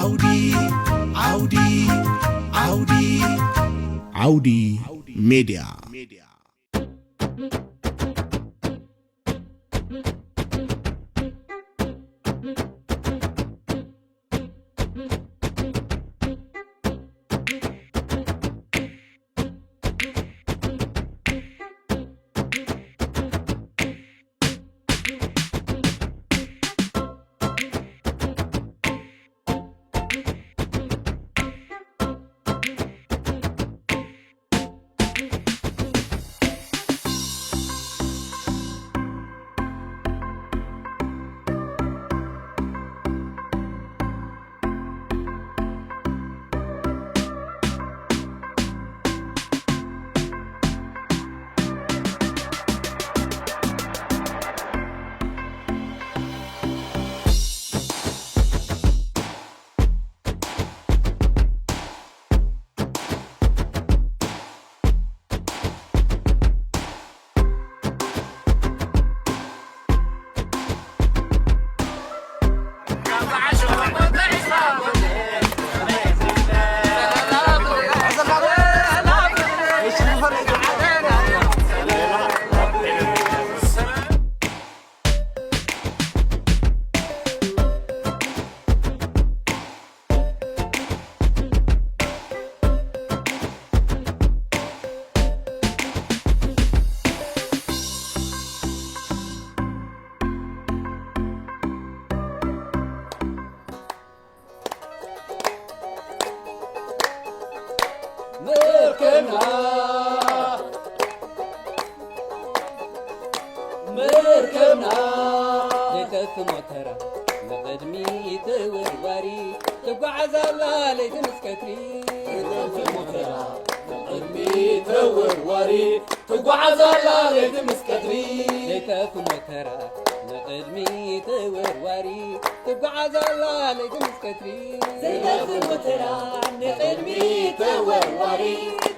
ዓውዲ ዓውዲ ዓውዲ ዓውዲ ሜድያ። መርከብና መርከብና ዘይጠፍ ሞተራ ንቕድሚት ተወርዋሪ ትጓዓዝ ኣላ ለይቲ ምስ ቀትሪ። ዘይጠፍ ሞተራ ንቕድሚት ተወርዋሪ ትጓዓዝ ኣላ ለይቲ ምስ ቀትሪ። ዘይጠፍ ሞተራ ንቕድሚት ተወርዋሪ ትጓዓዝ ኣላ ለይቲ ምስ ቀትሪ። ዘይጠፍ ሞተራ ንቕድሚት ተወርዋሪ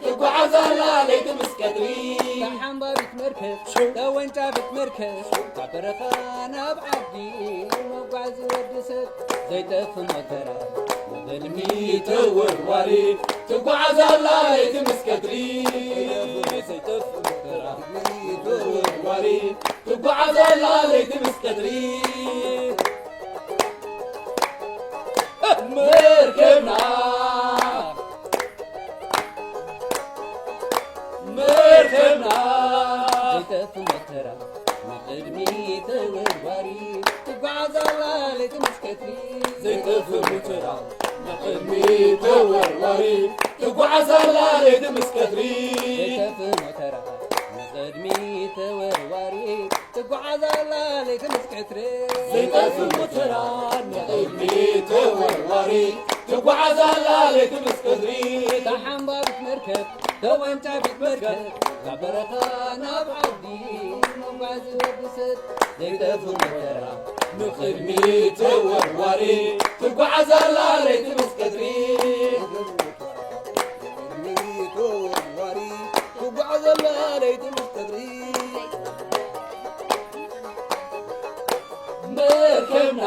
ትጓዓዝ ኣላ ለይቲ ምስ ቀትሪ። ተሓንባቢት መርከብ ተወንጫፊት መርከብ ካብ በረኻ ናብ ዓዲ መጓዚ ወዲ ሰብ። ዘይጠፍ ሞተራ ንቕድሚት ተወርዋሪ ትጓዓዝ ኣላ ለይቲ ምስ ቀትሪ። ዘይጠፍ ሞተራ ንቕድሚት ተወርዋሪ ትጓዓዝ ኣላ ለይቲ ምስ ቀትሪ። መርከብና መርከብና ዘይጠፍ ሞተራ ንቕድሚት ተወርዋሪ ትጓዓዝ ኣላ ለይቲ ምስ ቀትሪ። ዘይጠፍ ሞተራ ንቕድሚት ተወርዋሪ ትጓዓዝ ኣላ ለይቲ ምስ ቀትሪ። ዘይጠፍ ሞተራ ንቕድሚት ተወርዋሪ ትጓዓዝ ኣላ ለይቲ ምስ ቀትሪ። ዘይጠፍ ሞተራ ንቕድሚት ተወርዋሪ ትጓዓዝ ኣላ ለይቲ ምስ ቀትሪ። ተሓንባቢት መርከብ ተወንጫፊት መርከብ ካብ በረኻ ናብ ዓዲ መጓዚ ወዲ ሰብ። ዘይጠፍ ሞተራ ንቕድሚት ተወርዋሪ ትጓዓዝ ኣላ ለይቲ ምስ ቀትሪ። ንቕድሚት ተወርዋሪ ትጓዓዝ ኣላ ለይቲ ምስ ቀትሪ። መርከብና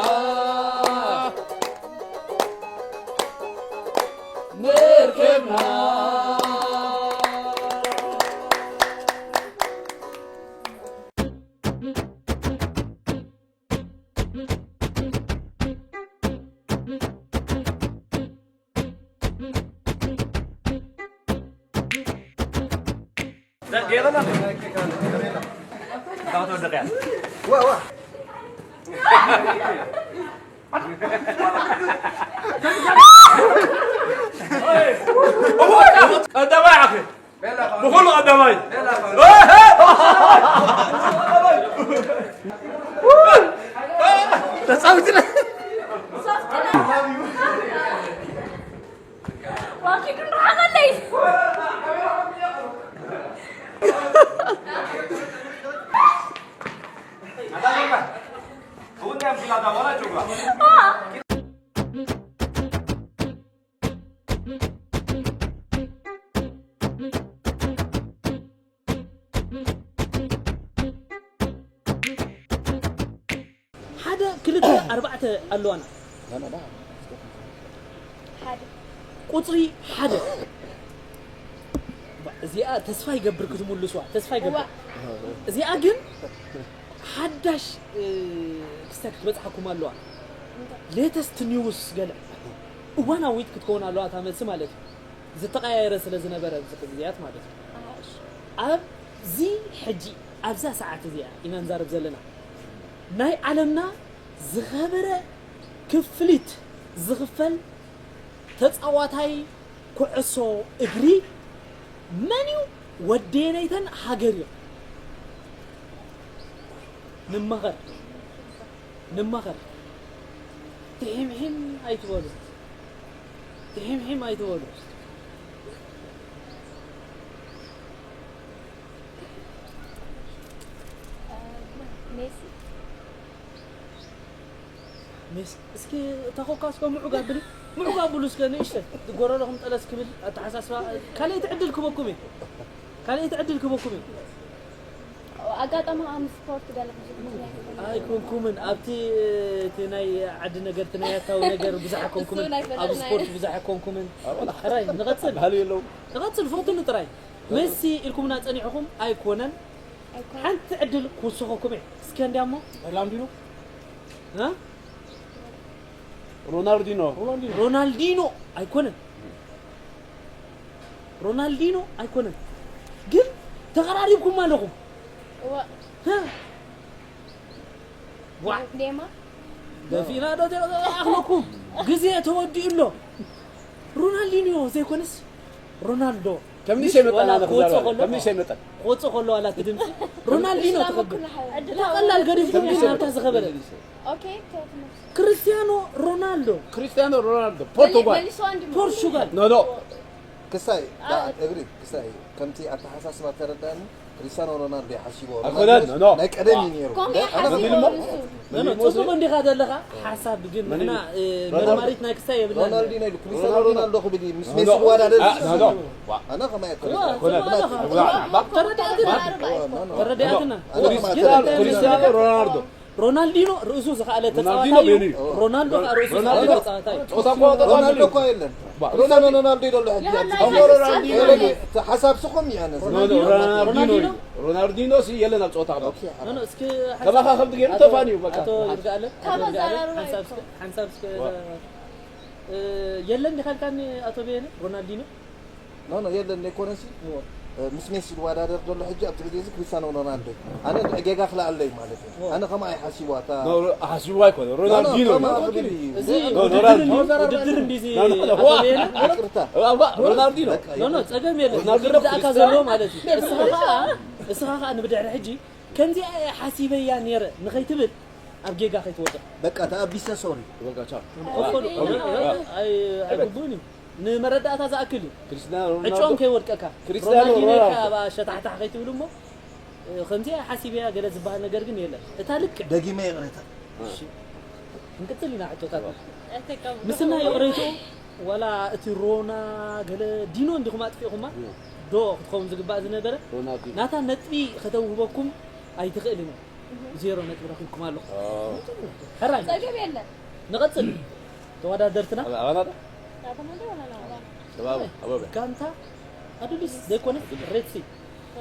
መርከብና ቀዳማይ ዓኺ ብኹሉ ቀዳማይ ተጻዊትና። ዋኪ ክንረሓቐለይ። ሓደ ክልተ ኣርባዕተ ኣለዋና። ቁፅሪ ሓደ። እዚኣ ተስፋ ይገብር ክትምልስዋ፣ ተስፋ ይገብር። እዚኣ ግን ሓዳሽ ክስተት ክትበፅሓኩም ኣለዋ። ሌተስት ኒውስ ገለ እዋናዊት ክትከውን ኣለዋ እታ መልሲ ማለት እዩ። ዝተቀያየረ ስለ ዝነበረ ኣብዚ ግዜያት ማለት እዩ። ኣብዚ ሕጂ ኣብዛ ሰዓት እዚኣ ኢና ንዛረብ ዘለና። ናይ ዓለምና ዝኸበረ ክፍሊት ዝኽፈል ተጻዋታይ ኩዕሶ እግሪ መን እዩ? ወደየነይተን ሃገር እዮም። ንማኸር፣ ንማኸር። ትሒምሒም ኣይትበሉ፣ ትሒምሒም ኣይትበሉ። ሜሲ ሜስ እስኪ እታ ኮካ እስከ ምዑግ ኣብሊ፣ ምዑግ ኣብሉ እስከ ንእሽተ። ጎረረኹም ጠለስ ክብል ኣተሓሳስባ። ካልኣይቲ ዕድል ክበኩም እዩ፣ ካልኣይቲ ዕድል ክበኩም እዩ። ኣጋጣሚ ኣብ ስፖርት ገለ ብዙሕ ምክንያት ኣይኮንኩምን ኣብቲ እቲ ናይ ዓዲ ነገር እቲ ናይ ኣታዊ ነገር ብዙሕ ኣይኮንኩምን። ኣብ ስፖርት ብዙሕ ኣይኮንኩምን። ሕራይ ንቐፅል፣ ባህሊ የለው። ንቐፅል ፈትኑ ጥራይ። መሲ ኢልኩምና ፀኒሕኹም ኣይኮነን። ሓንቲ ዕድል ክውስኸኩም እየ እስከ እንዲያሞ ሮናልዲኖ እ? ሮናልዲኖ ሮናልዲኖ ኣይኮነን። ሮናልዲኖ ኣይኮነን ግን ተቐራሪብኩም ኣለኹም። እዋ እ? ዋ ኔማ ደፊና ዶ ኣኽለኩም ግዜ ተወዲኡ ኣሎ። ሮናልዲኖ ዘይኮነስ ሮናልዶ ከምኒ ምሽ ሸመጠን ዋላ ኣነ ክወፅእ ክዛረብ ከሎ ከምኒ ሸመጠን ክወፅእ ከሎ ዋላ እቲ ድምፂ ሮናልዲኖ ትኸብል። ዕድል ቀላል ገዲፍኩም ግን ናብታ ዝኸበለ ኦኬ ተትመስ ክርስቲያኖ ሮናልዶ ክርስቲያኖ ሮናልዶ ፖርቱጋል መልሶ እንዲ ፖርቹጋል ኖ ኖ ክሳይ እግሪ ክሳይ ከምቲ ኣተሓሳስባ ተረዳኒ። ክሪስቲያኖ ሮናልዶ ይሓስቦ ኣይኮነን፣ ኖ። ናይ ቀደም እዩ ነይሩ። ኮም ኣነ ይሓስቦ ምን ንሱ ኖ ኖ፣ ጽቡቕ እንዲኻ ዘለኻ ሓሳብ ግን ንሕና እ፣ መርማሪት ናይ ክስታይ የብልና። ሮናልዲኖ ኢሉ ክሪስቲያኖ ሮናልዶ ክብል እዩ ምስ ሜሲ ኖ። ዝወዳደር አ፣ ኖ፣ ኖ። ዋ። ኣነ ከማይ ጽቡቕ ኣለኻ። ተረዳእትና። ተረዳእትና። ክሪስቲያኖ ሮናልዶ ሮናልዲኖ ርእሱ ዝኸኣለ ሮናልዲኖ ተጻዋታይ እዩ። በይኑ እዩ። ሮናልዶ ከዓ ርእሱ ዝኸኣለ ሮናልዲኖ ተጻዋታይ እዩ። ጾታ እኮ ሮናልዲኖ ሮናልዶ እኮ የለን። ሮናልዶ ሮናልዶ ይደሎ ሕጂ የለን። እሞ ሮናልዲኖ እዩ። ሓሳብ ስኹም እዩ ኣነ ኖ፣ ኖ፣ ሮናልዲኖ እዩ። ሮናልዲኖ ሲ የለን ኣብ ጾታ። ኖ፣ ኖ፣ እስኪ ከማኻ ከምቲ ገይሩ ኣቶ- ተፋንዩ በቃ። ኣቶ ይርጋኣለም፣ ኣቶ ካብ ይርጋኣለም፣ ኣዘራርባ ሓንሳብ እስኪ፣ ይኮን። ሓንሳብ እስኪ ዋ። እ፣ የለን ዲኻ ኢልካኒ ኣቶ በየነ ሮናልዲኖ? ኖ ኖ የለን ዘይኮነሲ እዎ። ምስ ሜሲ ዝወዳደር ዘሎ ሕጂ ኣብቲ ግዜ እዚ ክሪስቲያኖ ሮናልዶ እዩ። ኣነ ጌጋ ክልኣለይ ማለት እዩ። ኣነ ከምኣ ይሓሲቡ ኣታ ኖ፣ ኖ፣ ሓሲቡ ኣይኮነ ሮናልዲኖ ከምኣ እዩ። ክብል እዩ። እዚ ኖ፣ ኖ፣ ውድድር ሮናልዲኖ። ውድድር እንዲዚ ኖ፣ ኖ፣ ኖ፣ ኣቶ ዋ። በየነ? ይቅርታ እባ፣ እባ፣ ሮናልዲኖ። ኖ ኖ ጸገም የለን። ሮናልዲኖ ዝርዳእካ ክርስቲያኖ። ዘሎ ማለት እዩ። እስኻ ኸኣ እስኻ ኸኣ ንብድሕሪ ሕጂ ከምዚኣ እየ ሓሲበያ ነይረ ንኸይትብል ኣብ ጌጋ ከይትወድቕ። በቃ ተኣቢሰ ሶሪ። በቃ ቻው። ተኸፈሉ። ኣይ ኣይግቡእን እዩ። ንመረዳእታ ዝኣክል እዩ። ክርስቲያኖ ዕጭኦም ሮናልዶ ከይወድቀካ ክርስቲያኖ ሮናልዲኖ ሮናልዶ። ኢልካ ኣብ ኣሸታሕታሕ ከይትብል እሞ እ፣ ከምዚኣ ሓሲበያ ገለ ዝበሃል ነገር ግን የለን። እታ ልክዕ ደጊመ ይቕሬታ። እሺ። ክንቅጽል ኢና ሕቶታት ምስና ይቕሬቱ ዋላ እቲ ሮና ገለ ዲኖ እንዲኹም ኣጥፊእኹማ ዶ ክትኸውን ዝግባእ ዝነበረ ሮናልዲኖ። ናታ ነጥቢ ከተውህበኩም ኣይትኽእልን እያ። ዜሮ ነጥቢ ረኺብኩም ኣለኹ። ሕራይ ጸገም የለን። ንቐጽል ተወዳደርትና ኣባና ዶ? ናተመንዶ ወላ ናባ ተባበ፣ ኣበበ። ጋንታ ኣዱሊስ ዘይኮነ ሬድሲ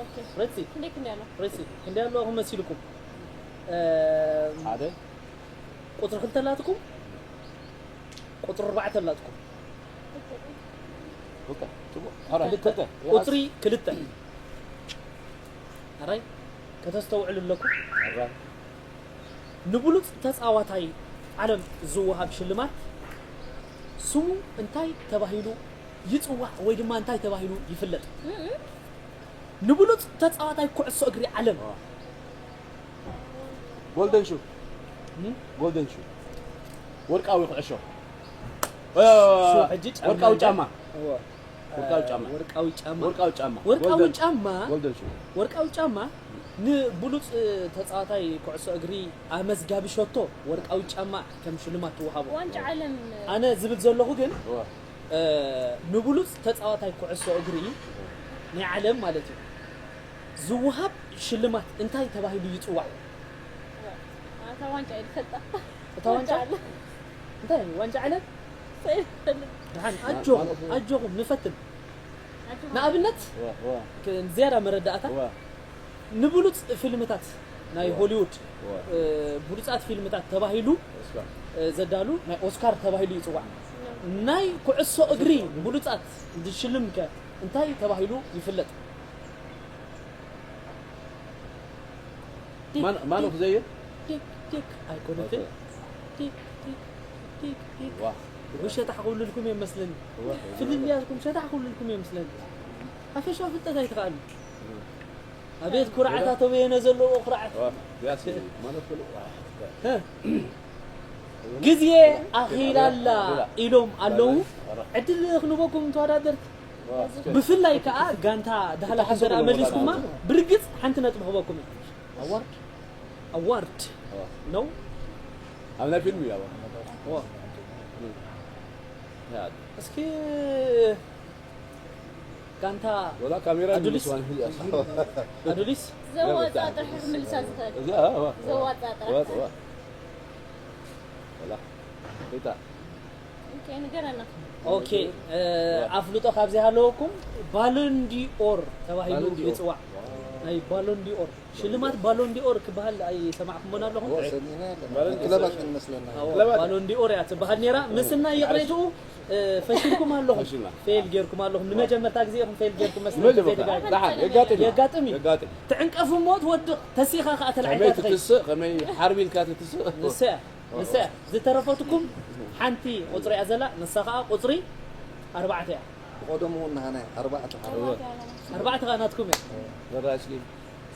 ኦኬ ሬድሲ ክንደይ ክንደይ ኣሎ? ሬድሲ ክንደይ ኣለኹም መሲልኩም? እ፣ ሓደ። ቁፅሪ ክልተ ኣላትኩም ቁፅሪ ኣርባዕተ ኣላትኩም ኦኬ፣ ጽቡቕ። ሕራይ፣ ክልተ ክልተ። ቁፅሪ ክልተ ኣራይ ከተስተውዕሉ ኣለኩም። ሕራይ። ንብሉፅ ተፃዋታይ ዓለም ዝወሃብ ሽልማት ስሙ እንታይ ተባሂሉ ይፅዋዕ ወይ ድማ እንታይ ተባሂሉ ይፍለጥ? ንብሉፅ ተፃዋታይ ኩዕሶ እግሪ ዓለም ጎልደን ሹ። ጎልደን ሹ። ወርቃዊ ኩዕሾ። ሹ ሕጂ ጫማ ወርቃዊ እንዳ- ጫማ። እወ። ወርቃዊ ጫማ። ወርቃዊ ጫማ ወርቃዊ ጫማ። ወርቃዊ ጎልደን። ጫማ ጎልደን ሹ። ወርቃዊ ጫማ ንብሉፅ ተፃዋታይ ኩዕሶ እግሪ ኣመዝጋቢ ሸቶ ወርቃዊ ጫማ ከም ሽልማት ትወሃቦ። ዋንጫ ዓለም ኣነ ዝብል ዘለኹ ግን እወ። እ፣ ንብሉፅ ተፃዋታይ ኩዕሶ እግሪ ናይ ዓለም ማለት እዩ ዝወሃብ ሽልማት እንታይ ተባሂሉ ይፅዋዕ? ኣታ ዋንጫ ይፈልጣ እታ ዋንጫ እንታይ ዋንጫ ዓለም ደሓን ኣጆኹም ኣጆኹም ንፈትን። ንኣብነት ዝያዳ መረዳእታ ንብሉፅ ፊልምታት ናይ ሆሊውድ ብሉፃት ፊልምታት ተባሂሉ ዘዳሉ ናይ ኦስካር ተባሂሉ ይፅዋዕ። ናይ ኩዕሶ እግሪ ብሉፃት ዝሽልም ከ እንታይ ተባሂሉ ይፍለጥ? ማን ኦፍ ዘየር ቲክ ቲክ ኣይኮነትን። ቲክ ቲክ ቲክ ቲክ ውሸጣ ክብልልኩም እዮም መስለኒ። ፍልልያትኩም ሸጣ ክብልልኩም እዮም መስለኒ። ኣፈሻ ፍልጠት ኣይትኽኣሉ። ኣቤት ኩርዓት ኣቶ በየነ ዘለዎ ኩርዓት። ግዜ ኣኺላላ ኢሎም ኣለዉ። ዕድል ክንበኩም ተወዳደርቲ ብፍላይ ከዓ ጋንታ ዳህላ ሕንተ ደኣ መሊስኩማ ብርግፅ ሓንቲ ነጥቢ ክበኩም እዩ። ኣዋርድ ኣዋርድ ነው። ኣብ ናይ ፊልም እዩ። እስኪ ጋንታ ወላ ካሜራ ኣዱሊስ ይመስላል። ኣዱሊስ ዘዋፃ ጥራሕ ክምልሳ ዝኽእል እዛ ዘዋፃ ጥራሕ ወላ ወላ ሪታ ኦኬ፣ ንገረና። ኦኬ። ኣፍልጦ ካብ ዘይሃለወኩም ባሎን ዲኦር ተባሂሉ ባሎን ዲኦር። ይፅዋዕ። ናይ ባሎን ዲኦር ሽልማት ባሎን ዲኦር ክበሃል ኣይሰማዕኩሞን ኣለኹም? ክለባት ግን መስለና። ባሎን ዲኦር እያ ትበሃል ነይራ። ምስና ይቕሬትኡ ፈሽልኩም ኣለኹም። ፌል ጌርኩም ኣለኹም። ንመጀመርታ ግዜ ኢኹም ፌል ጌርኩም መስለኒ። መጀመርታ ደሓን የጋጥም እዩ። የጋጥም እዩ። የጋጥም ትዕንቀፍ እሞ ትወድቕ ተሲኻ ከዓ ከመይ ተላዒካ ትኸይድ። ትትስእ ከመይ ሓርቢልካ ትትስእ ንሰያ ንሰያ ዝተረፈትኩም ሓንቲ ቁፅሪ እያ ዘላ። ንሳ ከዓ ቁፅሪ ኣርባዕተ እያ። ብቐደሙ እውን ንሃና ኣርባዕተ ሓደ ኣርባዕተ ከዓ ናትኩም እያ። ዘራስሊ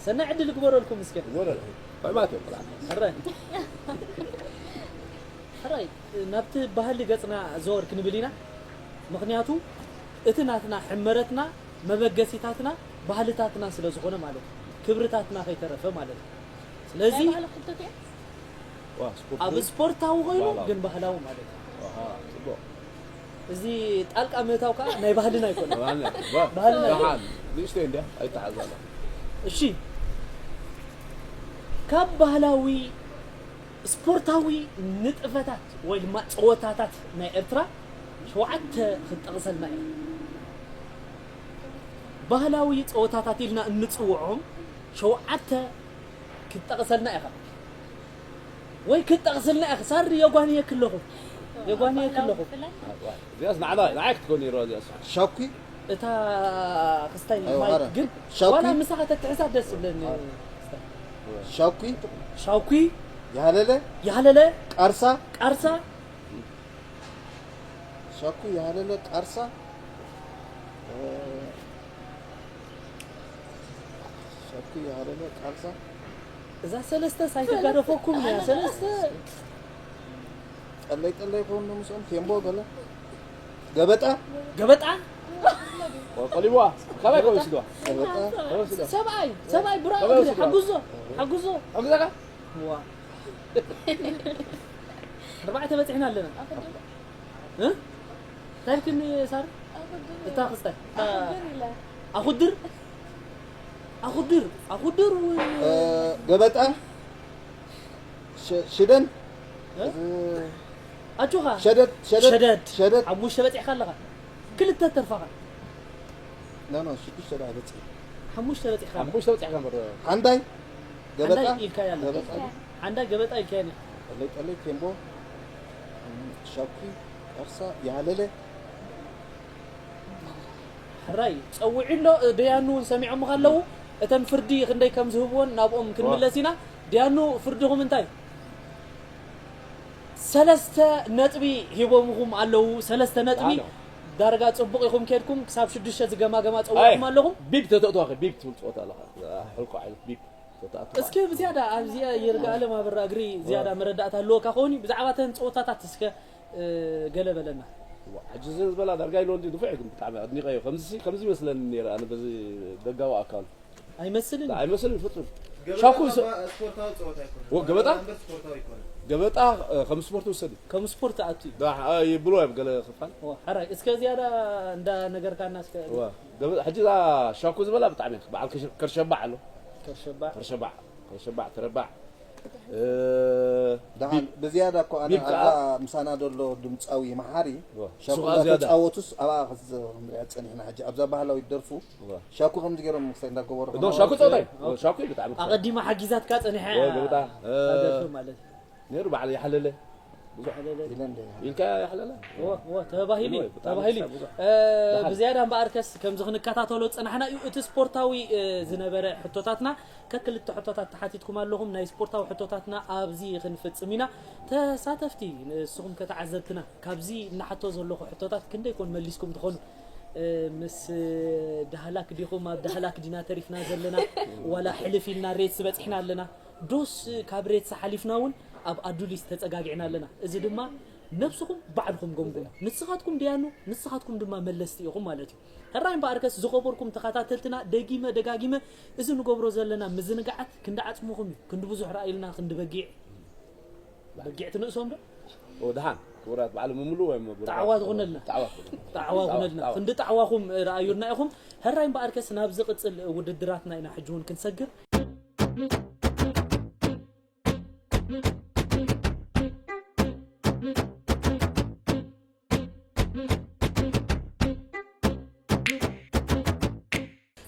ሰናይ ዕድል ግበረልኩም እስከ። ወረ ዕማት እዮም ብላ ሕራይ ሕራይ ናብቲ ባህሊ ገፅና ዘወር ክንብል ኢና። ምክንያቱ እቲ ናትና ሕመረትና መበገሲታትና ባህልታትና ስለ ዝኾነ ማለት እዩ። ክብርታትና ከይተረፈ ማለት እዩ። ስለዚ ናይ ባህሊ ክፍተት እዩ። ዋ ስፖርት ኣብ ስፖርታዊ ኮይኑ ባህላዊ። ግን ባህላዊ ማለት እዩ። ኣሃ ጽቡቕ እዚ ጣልቃ ምህታው ከዓ ናይ ባህልና ኣይኮነ። ዋና ባህልና ደሓን ንእሽተይ እንድያ ኣይተሓዛለ እሺ ካብ ባህላዊ ስፖርታዊ ንጥፈታት ወይ ድማ ፀወታታት ናይ ኤርትራ ሸውዓተ ክትጠቕሰልና እያ። ባህላዊ ፀወታታት ኢልና እንፅውዖም ሸውዓተ ክትጠቕሰልና ኢኻ ወይ ክትጠቕስልና ኢኻ። ሳሪ የጓንየክ ኣለኹ የጓንየክ ኣለኹ። እዚኣስ ንዓና ንዓይ ክትኮን ነይርዋ እዚኣስ ሸኩ እታ ክስታይ ኣይዋ፣ ማይክ ኣረ። ግን ሸኩ? ዋላ ምሳኻ ተትሕዛ ደስ ዝብለኒ። ክስታይ። ሻኩ ሻውኩ ያለለ ያለለ ቃርሳ ቃርሳ ሻኩ ያለለ ቃርሳ እ፣ ሻኩ ያለለ ቃርሳ እዛ ሰለስተ ሳይተጋደፈኩም እያ ሰለስተ ጠለይ ጠለይ ከውን ምስኦም ቴምቦ ገለ ገበጣ ገበጣ ቆሊዋ ካባይ ከወስድዋ ገበጣ ከወስድዋ ሰብኣይ ሰብኣይ ብራ ሰብኣይ ወስድዋ። ሓጉዞ ሓጉዞ ኣግዛካ ዋ ኣርባዕተ በፂሕና ኣለና እ? እንታይ ኢልክኒ ሳር እታ ክስታይ ኣኹድር ኣኹድር ኣኹድር እውን እ፣ ገበጣ ሸ- ሽደን እ? እ፣ ኣጆኻ ሸደድ ሸደድ ሸደድ ሸደድ ሓሙሽተ በፂሕካ ኣለኻ ክልተ ተርፋኻ ኖ ኖ ሽዱሽተ ደኣ በፂ ሓሙሽተ በፂሕካ ኣለኻ ሓሙሽተ በፂሕካ እምበር ሓንዳይ ገበጣ ሓንዳይ ኢልካያ ኣለኻ ገበጣ ሓንዳይ ገበጣ ኢልካያ ነይ ጠለይ ጠለይ ቴምቦ ሻኩ ቃርሳ ያለለ ሕራይ ጸዊዑ ኣሎ። ደያኑ እውን ሰሚዖምኻ ኣለዉ። እተን ፍርዲ ክንደይ ከም ዝህብዎን ናብኦም ክንምለስ ኢና። ደያኑ ፍርድኹም እንታይ? ሰለስተ ነጥቢ ሂቦምኹም ኣለዉ። ሰለስተ ነጥቢ ኣነ። ዳርጋ ጽቡቕ ኢኹም ኬድኩም ክሳብ ሽዱሽተ ዝገማገማ ጸዊዕኩም ኣለኹም። ቢብ ተተእትዋ ቢብ ትብል ፀወታ ኣለኻ ሕልኮ ዓይነት ቢብ ተተኣትዋ እስኪ ብዝያዳ ኣብዚኣ ይርጋኣለም ኣበራ እግሪ ዝያዳ መረዳእታ ኣለወካ ከውን ብዛዕባ ተን ፀወታታት እስከ እ፣ ገለ በለና። ሕጂ ዘን ዝበላ ዳርጋ ኢሎ እንዲ ንፉዕ ግን ብጣዕሚ ኣድኒቀዮ ከምዚ ከምዚ ይመስለኒ ነይረ ኣነ በዚ ደጋዊ ኣካል ኣይመስልን ኣይመስልን ፍጹም ገበጣ ሻኩ እኮ ስፖርታዊ ፀወታ ኣይኮነን። ወ፣ ገበጣ? እምበር ስፖርታዊ ኣይኮነን። ገበጣ እ፣ ከም ስፖርት ውሰድ እዩ ከም ስፖርት ኣቱ እዩ ዳ- እ፣ ይብሎ እዮም ገለ ክፋል ኦ፣ ሓራይ እስከ ዝያዳ እንዳ ነገርካና እስከ እዋ። ገበ- ሕጂ እዛ ሻኩ ዝበላ ብጣዕሚ እያ። በዓል ከሽ- ከርሸባዕ ኣሎ ከርሸባዕ ከርሸባዕ ከርሸባዕ ተረባዕ እ፣ ደሓ ብዝያዳ እኮ ኣነ ኣብዛ ምሳና ዘሎ ድምፃዊ መሓሪ ዋ፣ ሻኩ ሱቓ ዝያዳ። እንዳተፃወቱስ ኣብኣ ክንሪኣ ፀኒሕና። ሕጂ ኣብዛ ባህላዊት ደርፉ ዋ። ሻኩ ከምዚ ገይሮም ክሳይ እንዳገበሩ ዶ ሻኩ ጸውታይ? ኦ፣ ሻኩ እዩ ብጣዕሚ ክሳይ። ኣቐዲማ ሓጊዛትካ ጸኒሐ። ኦ፣ ብጣዕሚ። ኣደርፍ ማለት እዩ። ነይሩ በዓል ይሓለለ። ብዙሕ ሓለለ። ኢለ እንደ ኢልካ ይሓለለ? ኦ፣ ኦ፣ ተባሂሉ እዩ፣ ወይ፣ ብጣዕሚ ተባሂሉ እዩ። ክሳይ ብዙሕ። እ፣ ደሓን። ብዝያዳ እምበኣርከስ ከምዚ ክንከታተሎ ዝጸናሕና እዩ። እቲ ስፖርታዊ፣ እ፣ ዝነበረ ሕቶታትና ከክልተ ሕቶታት ተሓቲትኩም ኣለኹም። ናይ ስፖርታዊ ሕቶታትና ኣብዚ ክንፍጽም ኢና። ተሳተፍቲ፣ ንስኹም ከተዓዘብትና፣ ካብዚ እናሓቶ ዘለኹ ሕቶታት ክንደይ ኮን መሊስኩም ትኾኑ? እ፣ ምስ ዳህላክ ዲኹም? ኣብ ዳህላክ ዲና ተሪፍና ዘለና? ዋላ ሕልፍ ኢልና ሬትስ በጺሕና ኣለና? ዶስ ካብ ሬትስ ሓሊፍና እውን ኣብ ኣዱሊስ ተጸጋጊዕና ኣለና? እዚ ድማ ነብስኹም ባዕልኹም ገምግሙ። ንስኻትኩም ደያኑ፣ ንስኻትኩም ድማ መለስቲ ኢኹም ማለት እዩ። ሕራይ እምበኣርከስ ዝኸበርኩም ተኸታተልትና፣ ደጊመ ደጋጊመ እዚ ንገብሮ ዘለና ምዝንጋዓት ክንዲ ዓጽምኹም እዩ፣ ክንዲ ብዙሕ ራእይልና፣ ክንዲ በጊዕ። በጊዕ ትንእሶም ዶ? ኦ፣ ደሓን። ክቡራት በዓል ምምሉ ወይ ምብሩ-? ጣዕዋ ትኹነልና። ጣዕዋ ትኹነልና። ጣዕዋ ጣዕዋ፣ ትኹነልና። ጣዕዋ። ክንዲ ጣዕዋኹም ረኣዩልና ኢኹም። ሕራይ እምበኣርከስ ናብ ዝቕጽል ውድድራትና ኢና ሕጂ እውን ክንሰግር።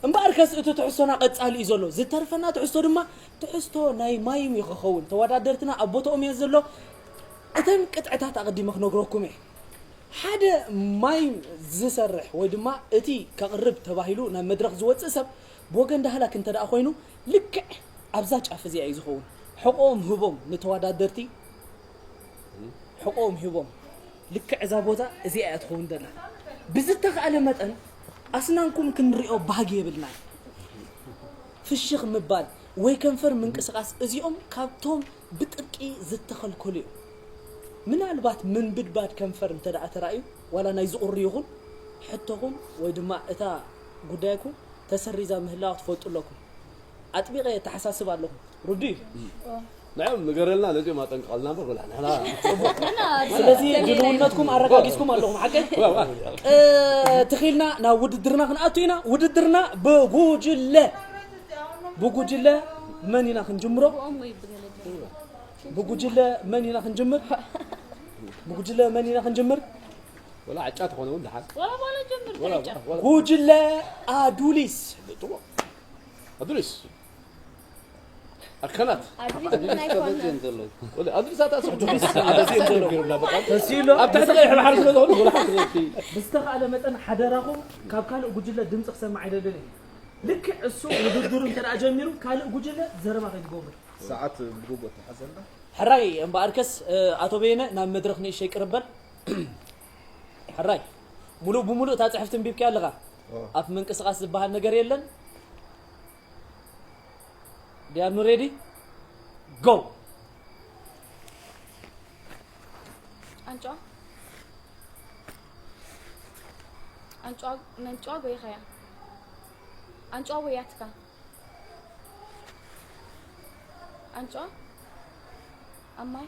እምበኣርከስ እቲ ትሕዝቶና ቀጻሊ እዩ ዘሎ። ዝተርፈና ትሕዝቶ ድማ ትሕዝቶ ናይ ማይም እዩ ክኸውን። ተወዳደርትና ኣብ ቦታኦም እየ ዘሎ። እተን ቅጥዕታት ኣቐዲመ ክነግረኩም እየ። ሓደ ማይም ዝሰርሕ ወይ ድማ እቲ ከቕርብ ተባሂሉ ናብ መድረኽ ዝወጽእ ሰብ ብወገን ዳህላክ እንተ ደኣ ኮይኑ ልክዕ ኣብዛ ጫፍ እዚኣ እዩ ዝኸውን። ሕቖኦም ህቦም ንተወዳደርቲ ሕቖኦም ሂቦም። ልክዕ እዛ ቦታ እዚኣ እያ ትኸውን ዘላ። ብዝተኻእለ መጠን ኣስናንኩም ክንሪኦ ባህጊ የብልናን። ፍሽኽ ምባል ወይ ከንፈር ምንቅስቓስ እዚኦም ካብቶም ብጥብቂ ዝተኸልከሉ እዮም። ምናልባት ምንብድባድ ከንፈር እንተ ደኣ ተራእዩ፣ ዋላ ናይ ዝቑሪ ይኹን፣ ሕቶኹም ወይ ድማ እታ ጉዳይኩም ተሰሪዛ ምህላዋ ክትፈልጡ ኣለኩም። ኣጥቢቐ የተሓሳስብ ኣለኹ። ርዱእ እዩ። ንዕም ንገረልና፣ ነዚኦም ኣጠንቅቐልና እምበር፣ ወላ ንሕና ንሕና ስለዚ ድልውነትኩም ኣረጋጊጽኩም ኣለኹም፣ ሓቀይ? ዋ፣ ዋ። እ፣ ትኺልና ናብ ውድድርና ክንኣቱ ኢና። ውድድርና ብጉጅለ፣ ብጉጅለ መን ኢና ክንጅምሮ? ብጉጅለ መን ኢና ክንጅምር? ብጉጅለ መን ኢና ክንጅምር? ወላ ዕጫ ተኾነ እውን ደሓን። ወላ፣ ወላ ጀምር፣ ወላ፣ ዕጫ። ወላ። ጉጅለ ኣዱሊስ። ኣዱሊስ። ኣርካናት። ኣዱሊስ ግን ኣይኮነን። ወላ ኣዱሊስ ኣታ ሰብ ኣዱሊስ። ኣታ ሰብ ገይሩና በቃ። ተሲሎ። ኣብ ትሕቲ ቀይሕ ባሕሪ ስለ ዝኾነ ወላ ሓንቲ። ብዝተኻእለ መጠን ሓደራኹም ካብ ካልእ ጉጅለ ድምፂ ክሰማዕ ኣይደልን እየ። ልክዕ እሱ ውድድሩ እንተ ደኣ ጀሚሩ ካልእ ጉጅለ ዘረባ ከይትገብሩ። ሰዓት ብግቡእ ተሓዘልና። ሕራይ እምበኣርከስ፣ እ፣ ኣቶ በየነ ናብ መድረኽ ንእሽተይ ቅርብ በል። ሕራይ፣ ሙሉእ ብሙሉእ እታ ጽሕፍቲ ኣንቢብካያ ኣለኻ? ኦ። ኣፍ ምንቅስቓስ ዝበሃል ነገር የለን። ዲያኑ ሬዲ? ጎ! ኣንጭዋ። ኣንጭዋ፣ ነንጭዋ ጎይኻያ። ኣንጭዋ ወያትካ። ኣንጭዋ ኣብ ማይ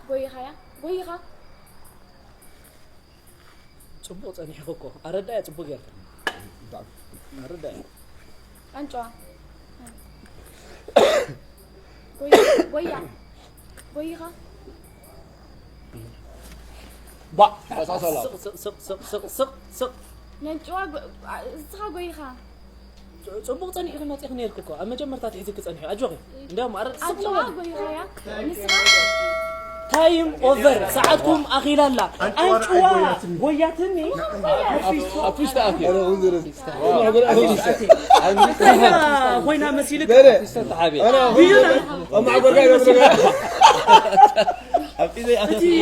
ጎይኻያ፣ ጎይኻ። ጽቡቕ ጸኒሕኺ እኮ። ኣረዳእያ ጽቡቕ ጌርካ። ኣረዳእያ። ኣንጭዋ። ጎይ-፣ ጎያ። ጎይኻ። ባ፣ ተሳሰላ። ስቕ፣ ስቕ፣ ስቕ፣ ስቕ፣ ስቕ፣ ስቕ። ነንጭዋ ጎ-፣ ኣ-፣ እስኻ ጎይኻ። ጽ-፣ ጽቡቕ ጸኒሕኺ መጺእኺ ነይርኪ እኮ። ኣብ መጀመርታ ትሒዝኪ ጸኒሑ። ኣጆኺ። እንዲያውም ኣረ-፣ ስቕ ኣንጭዋ በል። ጎይኻያ። ንስኻ ታይም ኦቨር። ሰዓትኩም ኣኺላ ኣላ። ኣንጭዋ ኣንጭዋ ጎያትኒ። ጎያትኒ። ኣብ ፊስቶ። ኣብ ፊስቶ ኣትዩ። ኣረ፣ እውን ዝረስ። ኣረ፣ እውን ዝረስ። ኣረ፣ ኮይና መሲልክ። ገለ። ፊስቶ ተሓብየ። ኣረ፣ እውን ብዩና። ዝረስ። ኣብ ማዕበል ጋር ይረስ። ኣብ ፊስቶ እቲ ኣትዩ።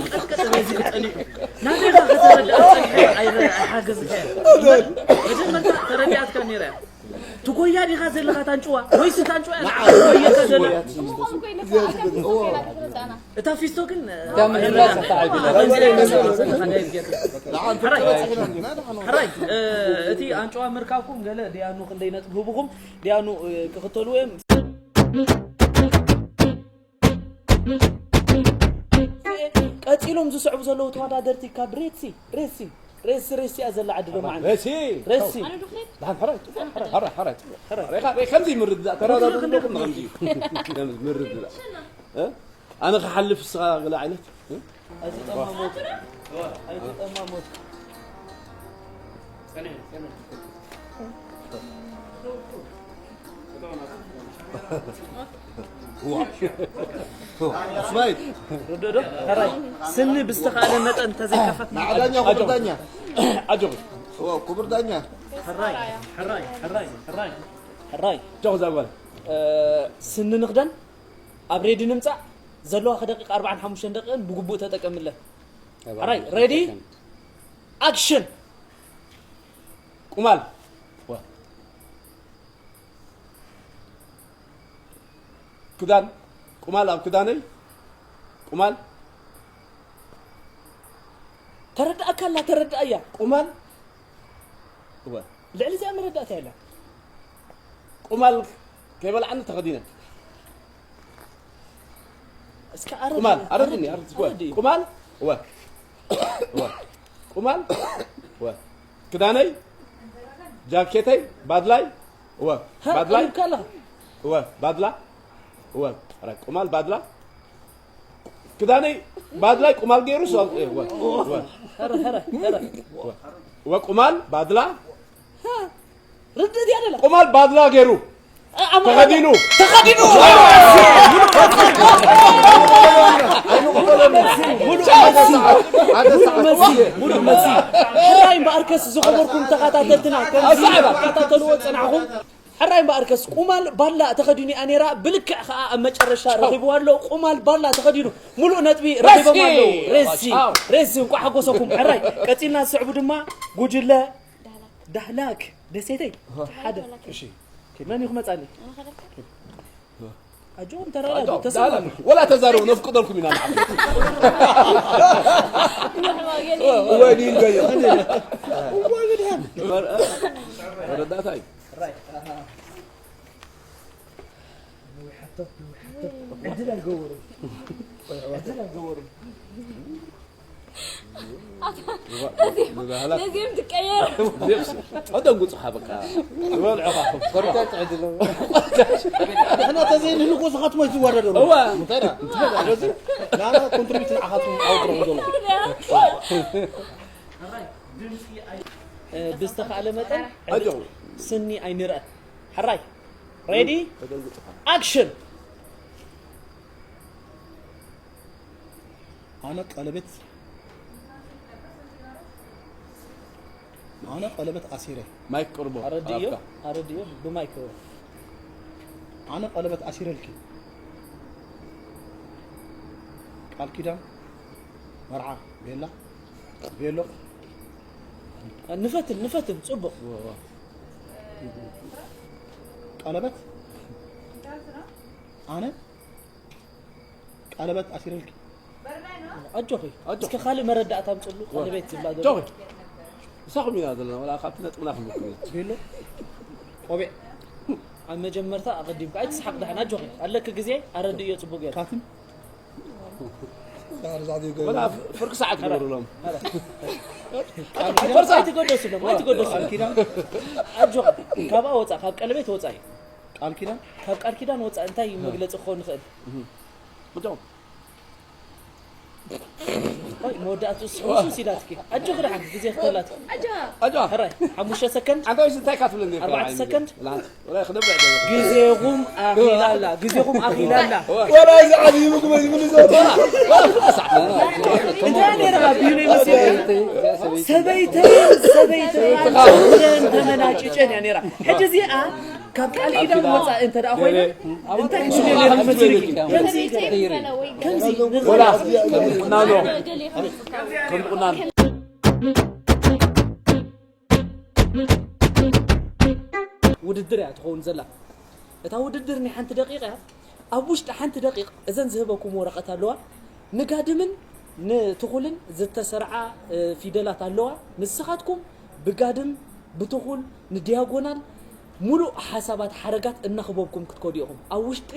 ቀጥቀጥ በዚ ጸኒሑ። ናበይ ኢኻ ከተረድኣ ጸኒሐ? ኣይረ-፣ ኣይሓገዝካዮ። መጀመርታ ተረዲኣትካ ነይራ እያ። ትጎያ ዲኻ ዘለኻ ታንጭዋ? ወይስ ታንጭዋ እያ ንዓኻ ትጎየካ ዘላ? ንስኹም ኮይንካ ኣከም ትኾኑ ኮይና ተረዳእና። እታ ፊስቶ ግን፣ እታ ምህላ ሰታ ዓቢ። ሕራይ፣ ሕራይ፣ እ፣ እቲ ኣንጭዋ ምርካብኩም ገለ ዲያኑ ክንደይ ነጥቢ ህቡኹም? ዲያኑ፣ እ፣ ክኽተሉ እዮም። ቀጺሎም ዝስዕቡ ዘለዉ ተወዳደርቲ ካብ ሬትሲ፣ ሬትሲ፣ ሬሲ ሬሲ እያ ዘላ ዓዲ ዶ መዓንቲ? ሬሲ ሬሲ ደሓን ሕራይ ሕራይ ሕራይ ሕራይ ሬኻ ከምዚ ምርድዳእ ተራዳድኡ ኣለኹም ከምዚ እዩ። ከምዚ ምርድዳእ እ? ኣነ ክሓልፍ እስኻ ገለ ዓይነት እ? ኣይትጠማሞት ኣይትጠማሞት ስማይት ርድኦ ዶ? ሕራይ ስኒ ብዝተኻእለ መጠን እንተዘይከፈትና ዳኛ ክቡር ዳኛ ኣጆኺ ክቡር ዳኛ ሕራይ ሕራይ ሕራይ ሕራይ ሕራይ ጆኽ ዛጓል ስኒ ንኽደን ኣብ ሬዲ ንምጻእ ዘለዋ ከደቂቕ ኣርባዓን ሓሙሽተን ደቂቕን ብግቡእ ተጠቀምለን ሕራይ ሬዲ ኣክሽን ቁማል ክዳን ቁማል ኣብ ክዳነይ ቁማል ተረዳእካ ኣላ ተረዳእያ ቁማል ልዕሊ እዚኣ መረዳእታ የላ ቁማል ከይበልዓኒ ተኸዲነ እስከ ኣረድ ቁማል ኣረድኒ ኣረድ ዝኮ ቁማል እወ እወ ቁማል እወ ክዳነይ ጃኬተይ ባድላይ እወ ባድላይ ካላ እወ ባድላ እወ ቁማል ባድላ ክዳነይ ባድላይ ቁማል ገይሩ እወ እወ ረ ረ ረ እወ ቁማል ባድላ ርድእት ያደላ ቁማል ባድላ ገይሩ ተኸዲኑ ተኸዲኑ ሙሉእ መሲ ሙሉእ መሲ ሕራይ እምበኣርከስ ዝኸበርኩም ተኸታተልትና ከምዚ ተኸታተልዎ ፅናሕኹም ሕራይ እምበኣርከስ ቁማል ባላ ተኸዲኑ እያ ነይራ ብልክዕ ከዓ ኣብ መጨረሻ ረኺብዋ ኣሎ ቁማል ባላ ተኸዲኑ ሙሉእ ነጥቢ ረኺቦም ኣለዉ ሬሲ ሬሲ እንኳ ሓጎሰኩም ሕራይ ቀፂልና ዝስዕቡ ድማ ጉጅለ ዳህላክ ደሴተይ ሓደ መን እዩ ክመፃኒ ኣጆኹም ተረዳዱ ተሰማሙ ወላ ተዛረቡ ነፍቅደልኩም ኢና ንዓኹም ወይ ዲን ገየ መረዳእታ እዩ ዕድል ኣይገበሩን ዕድል ኣይገበሩን ነዚኦም ትቀየር ኣደንጉፅኻ በቃ ዝበልዑኻ ንሕና ተዘይንህልቁ ስኻትሞ ይትወዳደሩ እዋ ስለዚ ናና ኮንትሪቢዩት ንዓኻትኩም ዓውት ረኹ ዘሎ ብዝተኻእለ መጠን ኣጆ ስኒ ኣይንርአ ሕራይ ሬዲ ኣክሽን ኣነ ቀለበት ኣነ ቀለበት ኣሲረ ማይክ ቅርቦ ኣረድዮ ኣረድዮ ብማይክ ኣነ ቀለበት ኣሲረልኪ ቃል ኪዳን መርዓ ቤላ ቤሎ ንፈትን ንፈትን ጽቡቕ ቀለበት ኣነ ቀለበት ኣሲረልኪ ኣጆኺ እስከ ካልእ መረዳእታ ምጽሉ ቀለቤት ዝብላ ዘሎ ጆኺ እሳኹም ኢና ዘለና ወላ ካብቲ ነጥብና ክንብኩም ኢና ቤሎ ቆቢዕ ኣብ መጀመርታ ኣቐዲምካ ኣይትስሓቕ ደሓን ኣጆኺ ኣለኪ ግዜ ኣረድእዮ ጽቡቕ ገይሩ ካትን ወላ ፍርቂ ሰዓት ግበሩሎም ኣይትገደሱሎም ኣይትገደሱሎም ኣጆኺ ካብኣ ወፃእ ካብ ቀለቤት ወፃእ እዩ ቃል ኪዳን ካብ ቃል ኪዳን ወፃእ እንታይ መግለፂ ክኸውን ይኽእል እቶም ቆይ መወዳእቱ ስሕውስውስ ኢላትኪ ኣጆኺ ደሓን ግዜ ክተላትኪ ኣጆ ሕራይ ሓሙሽተ ሰከንድ ኣንተ ወይስ እንታይ ካትብለኒ ኣርባዕተ ሰከንድ ወላ ክነብዕ ደለ ግዜኹም ኣኺላላ ግዜኹም ኣኺላላ ወላ እዚ ዓብዪ ምግቢ ይብሉ ዘውፅኣ እንታይ ነይርኻ ብዩነይ መሲሉ ሰበይተይን ሰበይተይን ተመናጭጨን እያ ነይራ ሕጂ እዚኣ ካብ ቃል ኪዳን ወፃእ እንተ ደኣ ኮይነ እንታይ ክስሉ ነይሩ መሲሉኪ ከምዚ ከምዚ ወላ ከም ቁናኖ ከም ቁናኖ ውድድር እያ ትኸውን ዘላ እታ ውድድር ናይ ሓንቲ ደቂቕ እያ ኣብ ውሽጢ ሓንቲ ደቂቕ እዘን ዝህበኩም ወረቐት ኣለዋ ንጋድምን ንትኹልን ዝተሰርዓ ፊደላት ኣለዋ ንስኻትኩም ብጋድም ብትኹል ንዲያጎናል ሙሉእ ሓሳባት ሓረጋት እናኽበብኩም ክትከዱ ኢኹም ኣብ ውሽጢ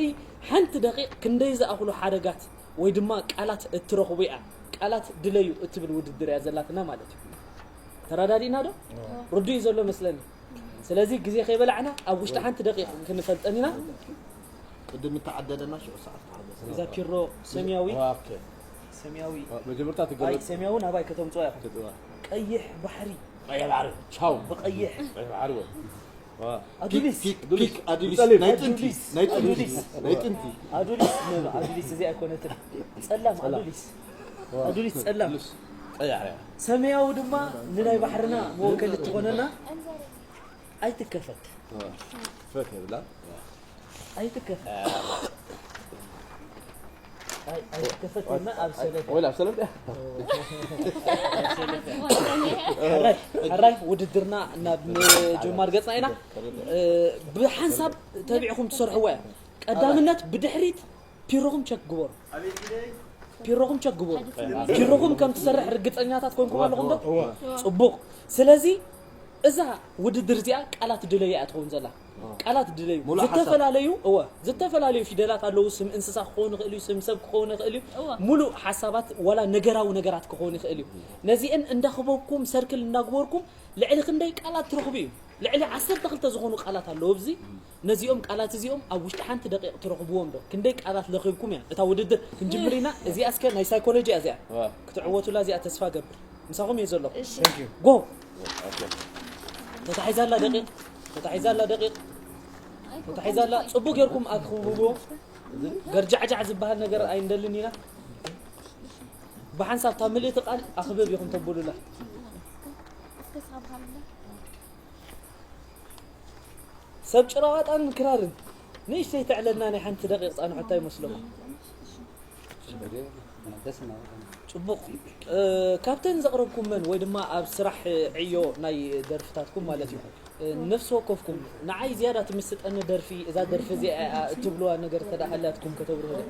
ሓንቲ ደቂቕ ክንደይ ዝኣኽሉ ሓረጋት ወይ ድማ ቃላት እትረኽቡ እያ ቃላት ድለዩ እትብል ውድድር እያ ዘላትና ማለት እዩ ተራዳዲእና ዶ? ርዱእ እዩ ዘሎ መስለኒ። ስለዚ ግዜ ከይበላዕና ኣብ ውሽጢ ሓንቲ ደቂቕ ክንፈልጠን ኢና። ቅድም ተዓደለና ሽዑ ሰዓት ተዓደለ። እዛ ፒሮ ሰማያዊ ኦኬ ሰማያዊ መጀመርታ ኣይ ትገለጽ ሰማያዊ ናባይ ከተምፅኦ ኢኹም። ትጥዋ ቀይሕ ባሕሪ ቀይ ባሕሪ ብቐይሕ ዓርወ ዋ ኣዱሊስ ፒክ ፒክ ኣዱሊስ ጸሊም። ናይ ጥንቲ ናይ ጥንቲ ኣዱሊስ። ናይ ጥንቲ ኣዱሊስ ነብ ኣዱሊስ እዚኣ ኣይኮነትን። ጸላም ኣዱሊስ ኣዱሊስ ጸላም ቀይ ዓርያ ሰማያዊ ድማ ንናይ ባሕርና መወከሊ ትኾነና። ኣይትከፈት ፈክ ይብላ ኣይትከፈት ኣይ- ኣይትከፈት እና ኣብ ሰለፈ ወላ ኣብ ሰለፍ ድያ ሕራይ ሕራይ ውድድርና ናብ ምጅማር ገጽና ኢና። እ፣ ብሓንሳብ ተቢዕኹም ትሰርሕዎ እያ። ቀዳምነት ብድሕሪት ፒሮኹም ቸክ ግበሩ። ፒሮኹም ቸክ ግበሩ። ፒሮኹም ከም ትሰርሕ ርግጸኛታት ኮንኩም ኣለኹም ዶ? ጽቡቕ። ስለዚ እዛ ውድድር እዚኣ ቃላት ድለዩ እያ ትኸውን ዘላ። ቃላት ድለዩ ሙሉእ ሓሳብ። ዝተፈላለዩ እወ ዝተፈላለዩ ፊደላት ኣለዉ። ስም እንስሳ ክኸውን ይኽእል እዩ፣ ስም ሰብ ክኸውን ይኽእል እዩ። እወ። ሙሉእ ሓሳባት ዋላ ነገራዊ ነገራት ክኸውን ይኽእል እዩ። ነዚአን እንዳኸበብኩም ሰርክል እንዳግበርኩም ልዕሊ ክንደይ ቃላት ትረኽቡ እዩ። ልዕሊ ዓሰርተ ክልተ ዝኾኑ ቃላት ኣለዉ ኣብዚ። ነዚኦም ቃላት እዚኦም ኣብ ውሽጢ ሓንቲ ደቂቕ ትረኽብዎም ዶ? ክንደይ ቃላት ለኺብኩም እያ እታ ውድድር። ክንጅምር ኢና። እዚኣ እስከ ናይ ሳይኮሎጂ እያ እዚኣ። ክትዕወቱላ እዚኣ ተስፋ ገብር። ምሳኹም እየ ዘለኹ። እሺ። ጎ ተታሒዛላ ደቂቕ ተታሒዛላ ደቂቕ ተታሒዛላ ጽቡቅ ጌርኩም ኣክብብዎ። ገርጃዕጃዕ ዝበሃል ነገር ኣይንደልን ኢና። ብሓንሳብ እታ ምልእቲ ቃል ኣኽብብ ኢኹም ተብሉላ። ሰብ ጭራዋጣን ክራርን ንእሽተይ ተዕለልና ናይ ሓንቲ ደቂቕ ጻንሖታ ይመስለኩም። ጽቡቕ። እ፣ ካብተን ዘቕረብኩመን ወይ ድማ ኣብ ስራሕ ዕዮ ናይ ደርፍታትኩም ማለት እዩ፣ እ፣ ነፍሲ ወከፍኩም ንዓይ ዝያዳ ትምስጠኒ ደርፊ፣ እዛ ደርፊ እዚኣ እያ እትብልዋ ነገር እንተ ደኣ ሃልያትኩም ከተብርሁለይ።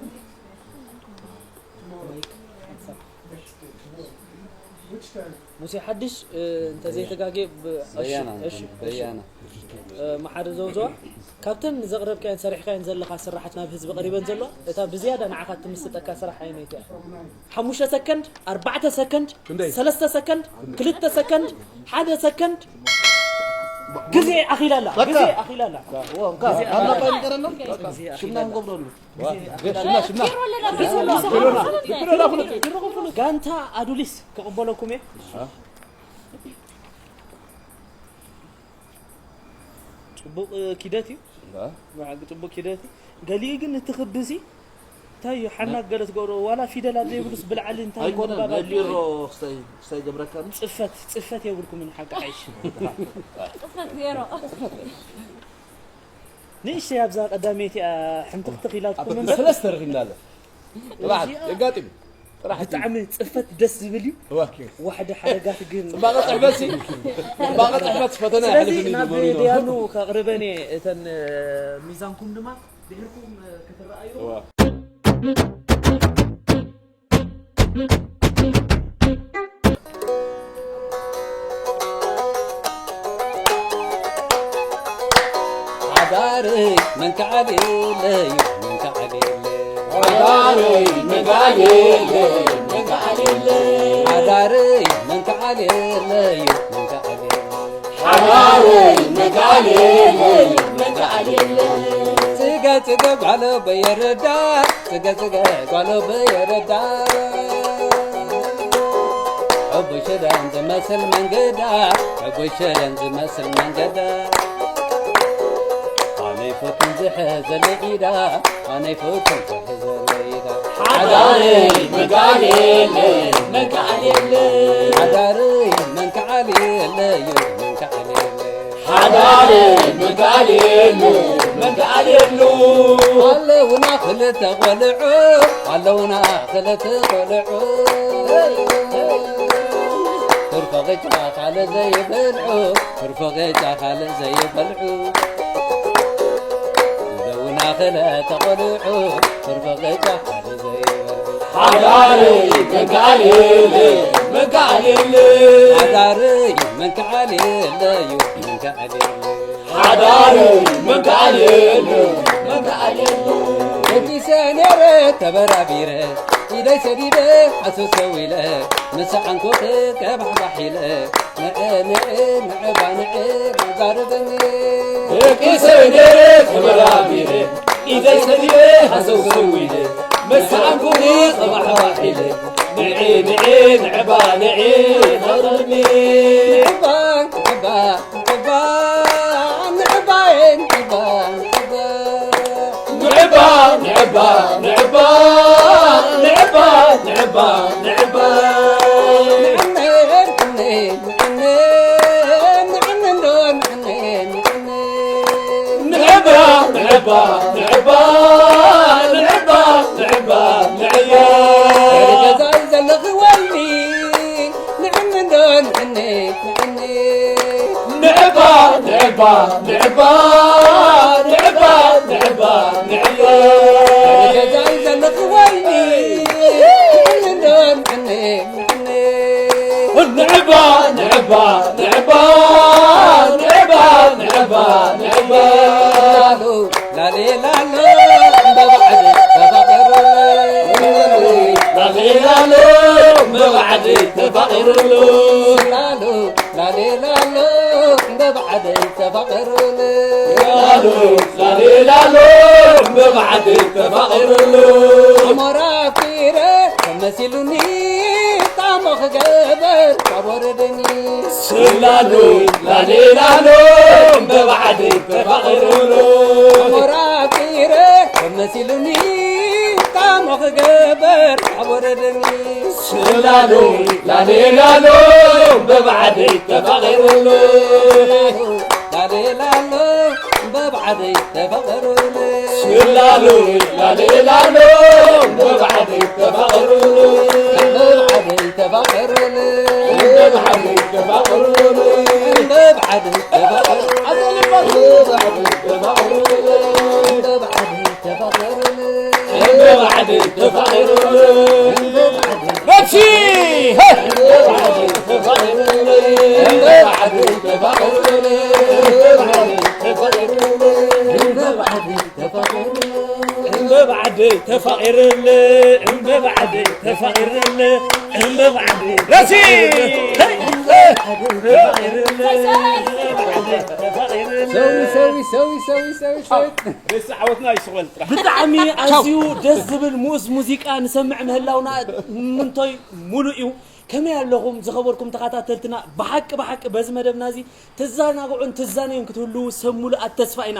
ሙሴ ሓድሽ፣ እ፣ እንተ ዘይተጋጌ ብ-፣ እሺ፣ በያና እሺ፣ እሺ። በያና እ፣ መሓሪ ዘውዘዋ፣ ካብተን ዘቕረብካየን ሰሪሕካየን ዘለኻ ስራሓት ናብ ህዝቢ ቀሪበን ዘለዋ፣ እታ ብዝያዳ ንዓኻ ትምስጠካ ስራሕ ኣየነይቲ እያ? ሓሙሽተ ሰከንድ፣ ኣርባዕተ ሰከንድ፣ ክንደይ? ሰለስተ ሰከንድ፣ ክልተ ሰከንድ፣ ሓደ ሰከንድ፣ ግዜ ኣኺላ ኣላ፣ ግዜ ኣኺላ ኣላ። ኣምላኽ ይንገረና ሽምና ንገብረሉ ሽምና ሽምና ጋንታ ኣዱሊስ ክቕበለኩም እየ። ጽቡቕ ኪደት እዩ። ብሓቂ ጽቡቕ ኪደት እዩ። ገሊኡ ግን እቲ ክቢ እዚ እንታይ እዩ ሓናግ ገለ ትገብሮ ዋላ ፊደላት ዘይብሉስ ብልዓሊ እንታይ ኣይኮነን ምንባብ ናይ ኣድልዩ ቢሮ ክስታይ ክስታይ ገብረካኒ ጽፈት ጽፈት የብልኩምን ሓቂ ሓይሽ ጽፈት ዜሮ ንእሽተይ ኣብዛ ቀዳመይቲ እያ ሕምትኽትኽ ኢላትኩም እምበር ሰለስተ ረኺብና ኣለ ጥባዓት የጋጥም ጥራሕ ብጣዕሚ ጽፈት ደስ ዝብል እዩ። ዋሕደ ሓደጋት ግን ጽባቐ ጽሕፈት ሲ ጽባቐ ጽሕፈት ፈተና ስለዚ ይሕልፍኒ ናብ ግበሩ ኢሎም። ዲያኑ ከቕርበን እየ እተን ሚዛንኩም ድማ ድሕርኩም ክትረኣዩ እዋ። ሓዳረይ መንከዓል የለዩ መንከዓል የለ ሓዳረይ መንከዓል የለ መንከዓል የለ ሓዳረይ መንከዓል የለዩ መንከዓል የለ ሓዳረይ መንከዓል የለ መንከዓል የለ ጽገ ጽገ ጓሎ በየረዳ ጽገ ጽገ ጓሎ በየረዳ ሕቡይ ሸደን ዝመስል መንገዳ ሕቡይ ሸደን ዝመስል መንገዳ ኣነ ይፈቱን ዝሕዘለይ ኢዳ ኣነ ይፈቱን ዝሕዘለይ ኢዳ ሓዳረይ መንከዓል የለ መንከዓል የለ ሓዳረይ መንከዓል የለዩ መንከዓል የለ ሓዳረይ መንከዓል የለ መንከዓል የለ ኣለውና ክልተ ቆልዑ ኣለውና ክልተ ቆልዑ ትርፎ ቅጫ ካልእ ዘይበልዑ ትርፎ ቅጫ ካልእ ዘይበልዑ ኣለውና ክልተ ቆልዑ ትርፎ ቅጫ ካልእ ዘይበልዑ ሓዳረይ መንከዓል የለ መንከዓል የለ ሓዳረይ መንከዓል የለዩ መንከዓል የለ ሓዳረይ መንከዓል የለ መንከዓል የለ ወዲሰ ነይረ ተበራቢረ ኢደይ ሰዲደ ሓሰሰው ኢለ ምስ ሰዓንኩኺ ቀባሕባሕ ኢለ ንዒ ንዒ ንዕባ ንዒ ዛረበኒ ደቂ ሰገር ተመራሚረ ኢደይ ሰዲደ ሓሰሰው ኢለ ምስ ሰዓንኩኺ ቀባሕባሕ ኢለ ንዒ ንዒ ንዕባ ንዒ ዛረበኒ ንዕባ ንዕባ ንዕባ ንዕባ ንዕባ ንዕባ ንዕባ ንዕባ ንዕባ ንዕባ ንዕባ ንዕባ ንዕባ ንዕባ ንዕባ ንዕባ ገዛይ ዘለኺ ወይኒ ንዕኒ እንዶ ንዕኒ ንዕኒ ንዕባ ንዕባ ንዕባ ንዕባ ንዕባ ንዕባ ገዛይ ዘለኺ ወይኒ ንዕኒ እንዶ ንዕኒ ንዕኒ ንዕባ ንዕባ ንዕባ ንዕባ ንዕባ ንዕባ ላሉ ላሌላሎ በባዕዲ ተፋቐሩሉ ላሌላሎ በባዕዲ ተፋቐሩሉ ላሉ ላሌላሎ በባዕዲ ተፋቐሩሉ ላሉ ላሌላሎ በባዕዲ ተፋቐሩሉ ሞራ ፊረ ተመሲሉኒ ጣሞ ክገበር ካብ ወረደኒ ስላሉ ላሌላሎ በባዕዲ ተፋቐሩሉ ሞራ ፊረ ተመሲሉኒ ጣሞ ክገበር ካብ ወረደኒ ስላሉ ላሌላሎ በባዕዲ ተፋቐሩሉ ላሌላሎ በባዕዲ ተፋቐሩሉ ስላሉ ላሌላሎ በባዕዲ ተፋቐሩሉ በባዕዲ ተፋቐሩሉ በባዕዲ ተፋቐሩሉ በባዕዲ ተፋቐሩሉ በባዕዲ ተፋቐሩሉ በባዕዲ ተፋቐሩሉ በባዕዲ ተፋቐሩሉ በባዕዲ ተፋቐሩሉ በባዕዲ ተፋቐሩሉ በባዕዲ ተፋቐሩሉ በባዕዲ ተፋቐሩሉ በባዕዲ ተፋቐሩሉ እምበባዕደይ ተፋቒርለ እምበባዕደይ ተፋቒርለ እምበባዕደይ ረሲ ሰዊ ሰዊ ሰዊ ሰዊ ሰዊ ሰዊ ደስ ዓወትና ይስቆል ጥራሕ ብጣዕሚ ኣዝዩ ደስ ዝብል ሙስ ሙዚቃ ንሰምዕ ምህላውና ምንቶይ ሙሉእ እዩ። ከመይ ኣለኹም ዝኸበርኩም ተኸታተልትና? ብሓቂ ብሓቂ በዚ መደብና እዚ ትዘናግዑን ትዛነዩን ክትህልዉ ሰብ ሙሉኣት ተስፋ ኢና።